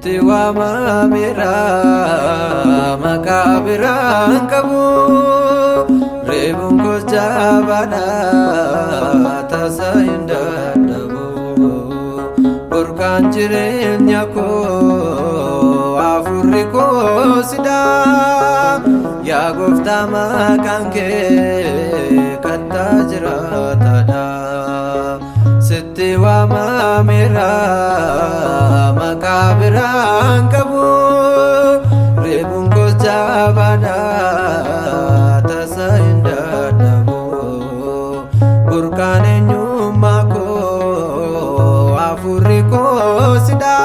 Sitti waamameera, maqaa biraan qabu. Reebuun koos jabaadha, tasa hin dadhabu. Burqaan jireenya koo, hafuurri koo sidha. Yaa gooftaa, maqaan kee kattaa jiraataadha. Sitti waamameera, maqaa biraan qabu. Reebuun koos jabaadha, tasa hin dadhabu. Burqaan eenyummaa koo, hafuurri koo sidha.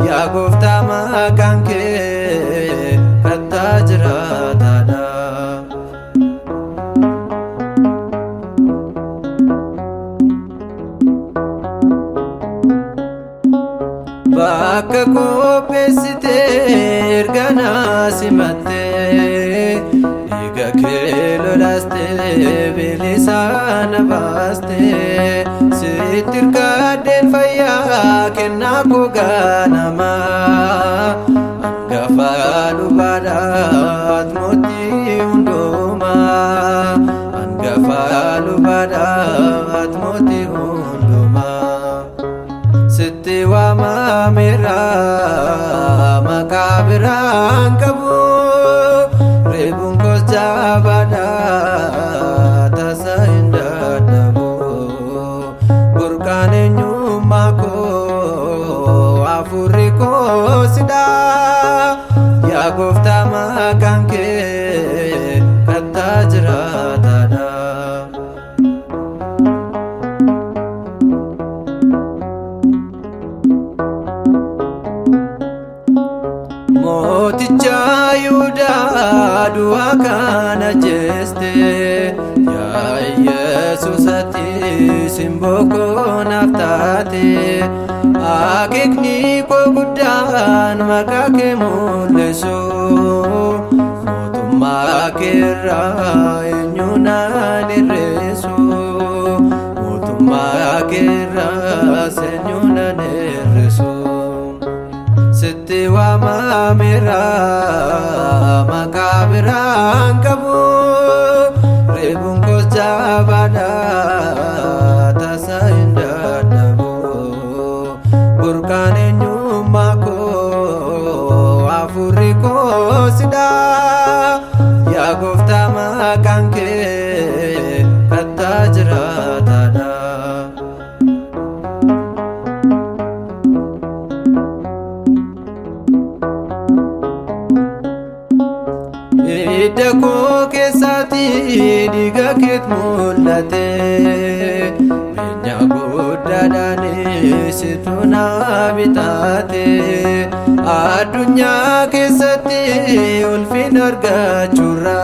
Yaa gooftaa, maqaan kee kattaa jiraataadha. Bakka qopheessitee erga na simattee, dhiiga kee lolaastee bilisa na baastee, sitti hirkadheen fayyaa kennaa koo ganamaa. Hangafa lubaadhaat, mootii hundumaa. Hangafa lubaadhaat, mootii hundumaa. Sitti waamameera, maqaa biraan qabu. Reebuun koos jabaadha, tasa hin dadhabu. Burqaan eenyummaa koo, hafuurri koo sidha. Yaa gooftaa, maqaan kee kattaa jiraataadha. Mooticha Yihudaa du'a kana jeeste, yaa Yesuus, ati simboo koo naaf taate. Akeekni koo guddaan maqaa kee mul'isu, mootummaa kee irraa eenyu naan hir'isu? Mootummaa kee irraa eenyu naan hir'isu? Sitti waamameera, maqaa biraan qabu. Reebuun koos jabaadha, tasa hin dadhabu. Burqaan eenyummaa koo, hafuurri koo sidha. Yaa gooftaa, maqaan kee kattaa jiraataadha. Hidda koo keessaatti dhiiga keet mul'ate. Beenyaa guddaadhaan situ na bitaate. Addunyaa keessatti ulfina argachuurra,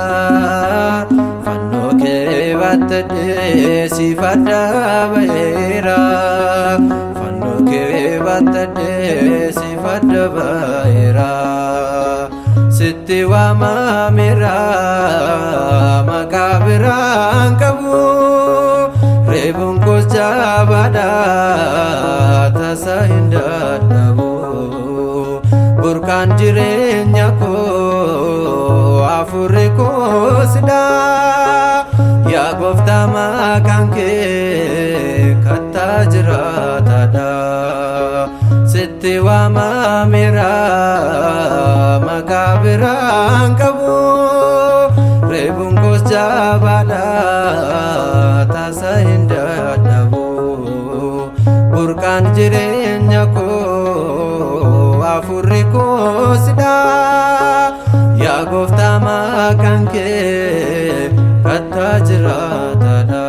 fannoo kee battadhee siif adda ba'eera. Fannoo kee battadhee siif adda ba'eera. Sitti waamameera, maqaa biraan qabu. Reebuun koos jabaadha, tasa hin dadhabu. Burqaan jireenya koo, hafuurri koo sidha. Yaa gooftaa, maqaan kee kattaa jiraataadha. Sitti waamameera, maqaa biraan qabu. Reebuun koos jabaadha, tasa hin dadhabu. Burqaan jireenya koo, hafuurri koo sidha. Yaa gooftaa, maqaan kee kattaa jiraataadha.